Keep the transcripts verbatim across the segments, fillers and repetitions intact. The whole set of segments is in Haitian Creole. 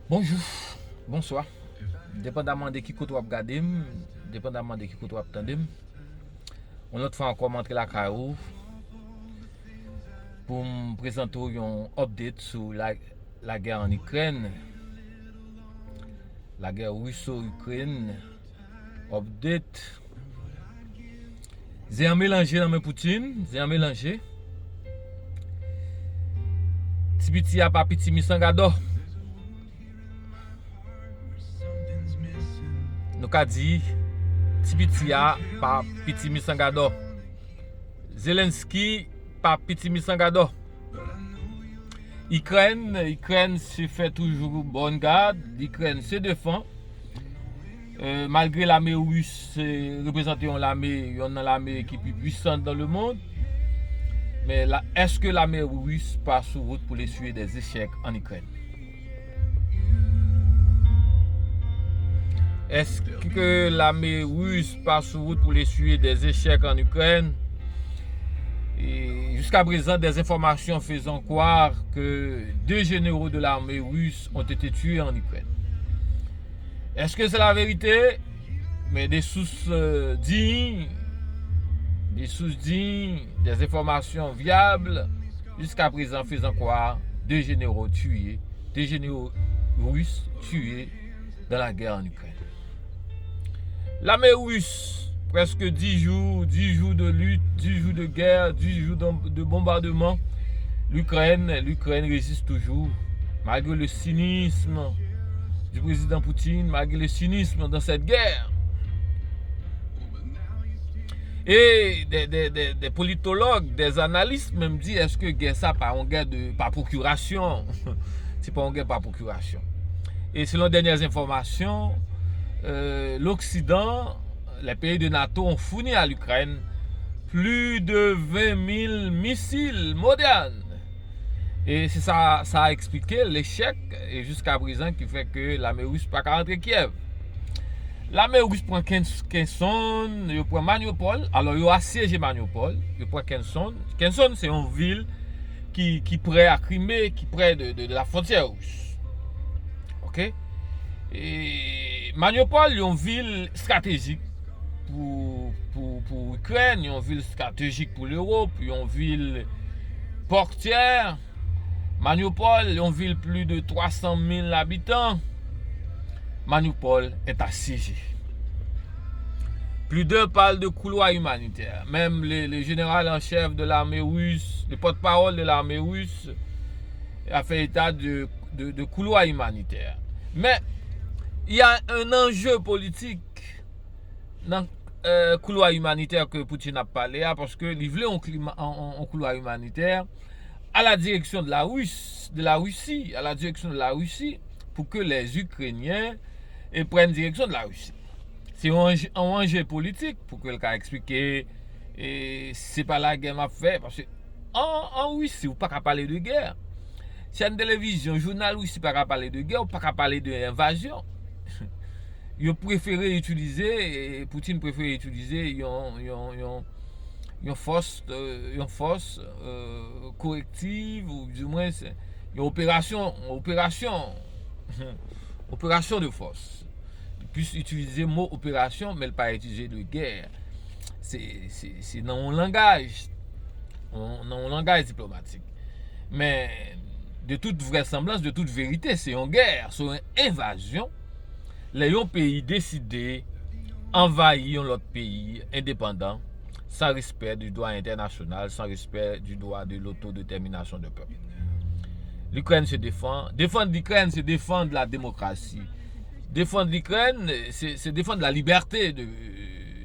Bonjou, bonswa. Depandaman de ki kote w ap gade m, depandaman de ki kote w ap tande m, yon lòt fwa ankò, m antre lakay ou pou m prezante w yon update sou la, lagè an Ikrèn, lagè Ruso-Ikrèn, update. Zen an melanje nan men Putin, zen an melanje. Ti piti a pa piti misangadò. Nou ka di, ti piti a pa piti misangadò. Zelensky pa piti misangadò. Ikrèn, Ikrèn se fè toujou bòn gad, Ikrèn se defan. Euh, malgre lame ris se reprezante yon lame, yonn nan lame ki pi pwisan dan le mond, men la, èske lame ris pa sou wout pou l eswiye dè zechèk an Ikrèn? Èske lame ris pa sou wout pou l eswiye dè zechèk an Ikrèn? Et jusqu'à présent, des informations faisant croire que deux généraux de l'armée russe ont été tués en Ukraine. Est-ce que c'est la vérité? Mais des sources euh, dignes, des sources dignes, des informations viables, jusqu'à présent faisant croire deux généraux tués, deux généraux russes tués dans la guerre en Ukraine. Lame ris, prèske dis jou, dis jou de lit, dis jou de gè, dis jou de, de bonbademan. L'Ukraine, l'Ukraine résiste toujours, malgré le cynisme du président Poutine, malgré le cynisme dans cette guerre. E de, de, de, de politològ, de analis menm di, èske gè sa pa yon gè de, pa pwokirasyon? Se pa yon gè pa pwokirasyon. E selon dènyè enfòmasyon, euh, l'Occident, les pays de nato ont fourni à l'Ukraine plus de vingt mille missiles modernes. E se sa, sa eksplike lechèk, e jiska prezan, ki fè ke lame ris pa ka rantre Kyèv. Lame ris pran Kens-, Kherson, yo pran Mariupol. Alò, yo asyeje Mariupol, yo pran Kherson. Kherson, se yon vil ki, ki prè a Krime, ki prè de, de, de la frontière russe. Ok? E Mariupol, yon vil estratejik pou, pou, pou Ikrèn, yon vil estratejik pou Lewòp, yon vil pòtyè. Mariupol, yon vil pli de twa san mil abitan. Mariupol est assiégée. Plus d'un parle de couloir humanitaire. Même le, le général en chef de l'armée russe, le porte-parole de l'armée russe, a fait état de, de, de couloir humanitaire. Mais il y a un enjeu politique nan euh, koulwa imanitè ke Putin ap pale a, paske li vle yon klima, yon, yon, yon koulwa imanitè à la direction de la Russie, de la Russie, à la direction de la Russie, pour que les Ukrainiens eh, prennent direction de la Russie. Se yon anje, yon anje politik pou ke l ka eksplike, eh, se pa lagè m ap fè, paske an, an Risi, ou pa ka pale de gè. Chèn televizyon, jounal Risi pa ka pale de gè, ou pa ka pale de envazyon. Yo prefere itilize, eh, Putin prefere itilize yon, yon, yon, yon fòs, eh, yon fòs, eh, korektiv, ou di mwen, se yon operasyon, yon operasyon, operasyon de fòs. Li plis itilize mo operasyon, men l pa itilize de gè. Se, se, se nan yon langaj, yon, nan yon langaj diplomatik. Men, de tout vraisemblance, de tout vérité, se yon gè, se yon envazyon. Lè yon peyi deside anvayi yon lòt peyi endepandan, san respè di dwa entènasyonal, san respè di dwa de lotodetèminasyon de pèp. L'Ukraine se défend. Défendre l'Ukraine, c'est défendre la démocratie. Défendre l'Ukraine, c'est, c'est défendre la liberté de,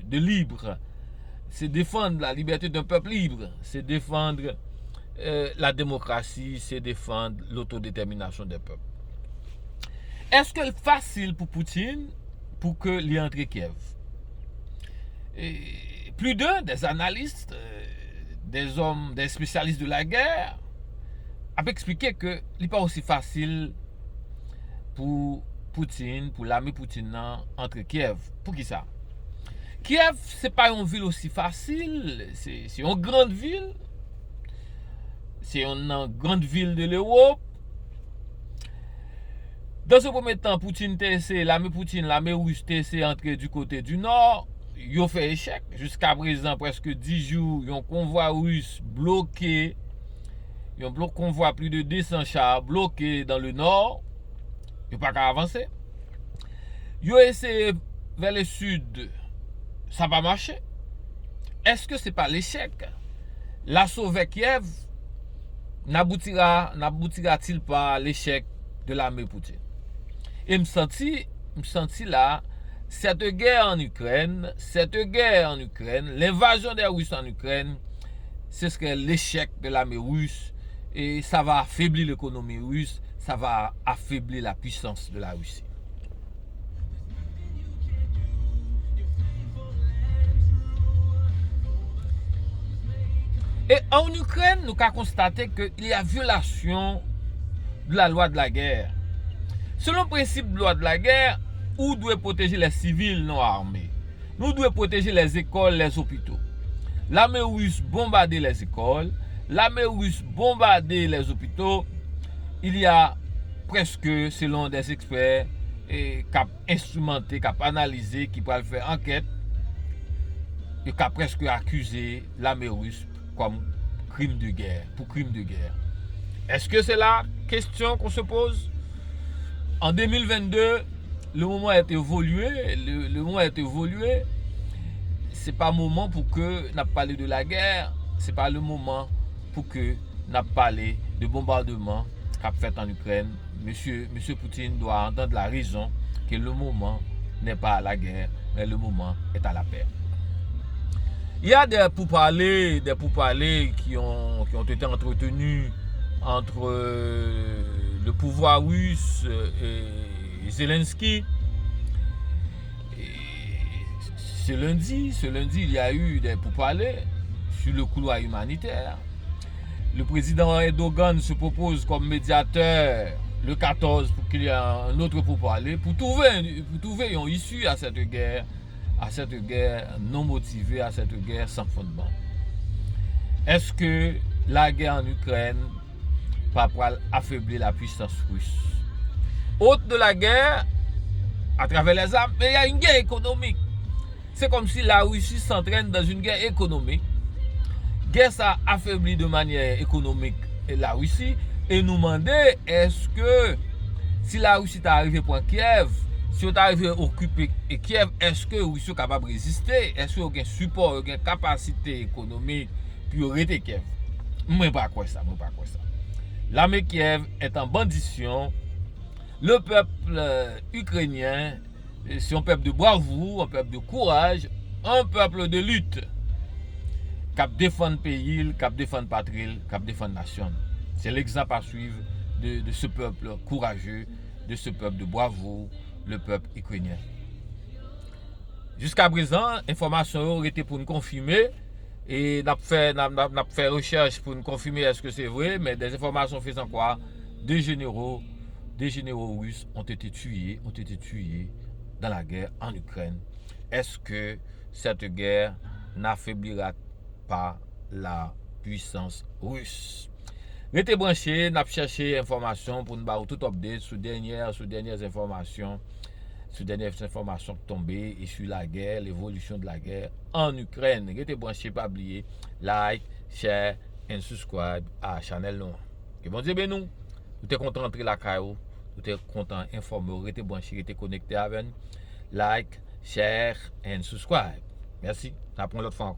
de libre. C'est défendre la liberté d'un peuple libre. C'est défendre euh, la démocratie, c'est défendre l'autodétermination des peuples. Èske l fasil pou Putin pou ke li antre Kyèv? E, plis de, des analystes, euh, des hommes, des spécialistes de la guerre ap eksplike ke li pa osi fasil pou Putin, pou lame Putin nan antre Kyèv. Poukisa? Kyèv, se pa yon vil osi fasil, se, se yon grann vil, se yon nan grann vil de Lewòp. Dans un premier temps, Poutine te eseye, lame Poutine, lame ris te eseye antre du côté du nord, yo fè echèk. Jiska prezan, prèske dis jou, yon konvwa ris bloke, yon blok konvwa plis de desan cha bloke dans le nord, yo pa ka avanse. Yo eseye vers le sud, sa pa mache. Èske se pa lechèk? Laso vè Kyèv n'aboutira, n'aboutira-t-il pas à l'échec de l'armée Poutine? E m santi, m santi la, cette guerre en Ukraine, cette guerre en Ukraine, l'invasion des Russes en Ukraine, ce serait l'échec de l'armée russe et ça va affaiblir l'économie russe, ça va affaiblir la puissance de la Russie. E an Ikrèn, nou ka konstate ke il y a violation de la loi de la guerre. Selon prensip lwa de la guerre, ou dwe pwoteje les civils non armés. Nou dwe pwoteje les écoles, les hôpitaux. Lame ris bonbade les écoles, lame ris bonbade les hôpitaux. Il y a prèske, selon des experts, e, k ap enstrimante, k ap analize, ki pral fè ankèt, e k ap prèske akize lame ris kòm krim de gè, pou krim de gè. Est-ce que c'est la question qu'on se pose? En deux mille vingt-deux, le moment est évolué, le, le moment est évolué. Se pa moman pou ke n ap pale de la guerre, se pa le moment pou ke n ap pale de bonbademan k ap fèt an Ikrèn. Monsieur, Monsieur Poutine doit entendre la raison que le moment n'est pas à la guerre, mais le moment est à la paix. Il y a des pourparlers, des pourparlers qui ont, qui ont été entretenus entre, euh, le pouvoir russe, euh, et Zelensky. Et ce lundi, ce lundi, il y a eu des pourparlers sur le couloir humanitaire. Le président Erdogan se propose comme médiateur le quatorze pour qu'il y ait un autre pourparler, pour trouver, pour trouver une issue à cette guerre, à cette guerre non motivée, à cette guerre sans fondement. Est-ce que la guerre en Ukraine pa pral afebli la puissance russe? Hôte de la guerre, à travers les armes, mais il y a une guerre économique. C'est comme si la Russie s'entraîne dans une guerre économique. Gè sa afebli de manyè ekonomik la Risi, e nou mande, èske si la Risi ta rive pran Kyèv, si yo ta rive okipe Kyèv, èske Ris yo kapab reziste? Èske yo gen sipò, yo gen kapasite ekonomik pou yo rete Kyèv? Mwen pa kwè sa, mwen pa kwè sa. L'armée Kiev est en bandition. Le peuple, euh, ukrainien, c'est un peuple de bravoure, un peuple de courage, un peuple de lutte. K ap defann peyi l, k ap defann patri l, k ap defann nasyon l. C'est l'exemple à suivre de, de ce peuple courageux, de ce peuple de bravoure, le peuple ukrainien. Jiska prezan, enfòmasyon yo rete pou n konfime, e n ap fè, n ap, n ap, n ap fè rechèch pou n konfime èske se vre, men des informations faisant croire deux généraux, deux généraux russes ont été tués, ont été tués dans la guerre en Ukraine. Est-ce que cette guerre n'affaiblira pas la puissance russe? Rete branche, n ap chèche enfòmasyon pou n ba ou tout update sou dènyè, sou dènyè enfòmasyon, sou dènyè enfòmasyon k tonbe e sou lagè, l'évolution de la guerre en Ukraine. Rete branche, pa bliye like, share and subscribe a chanèl nou an. Ke Bondye beni w. Nou te kontan antre lakay ou, nou te kontan enfòme w. Rete branche, rete konekte avè n. Like, share and subscribe. Mèsi. N ap yon lòt fwa ankò.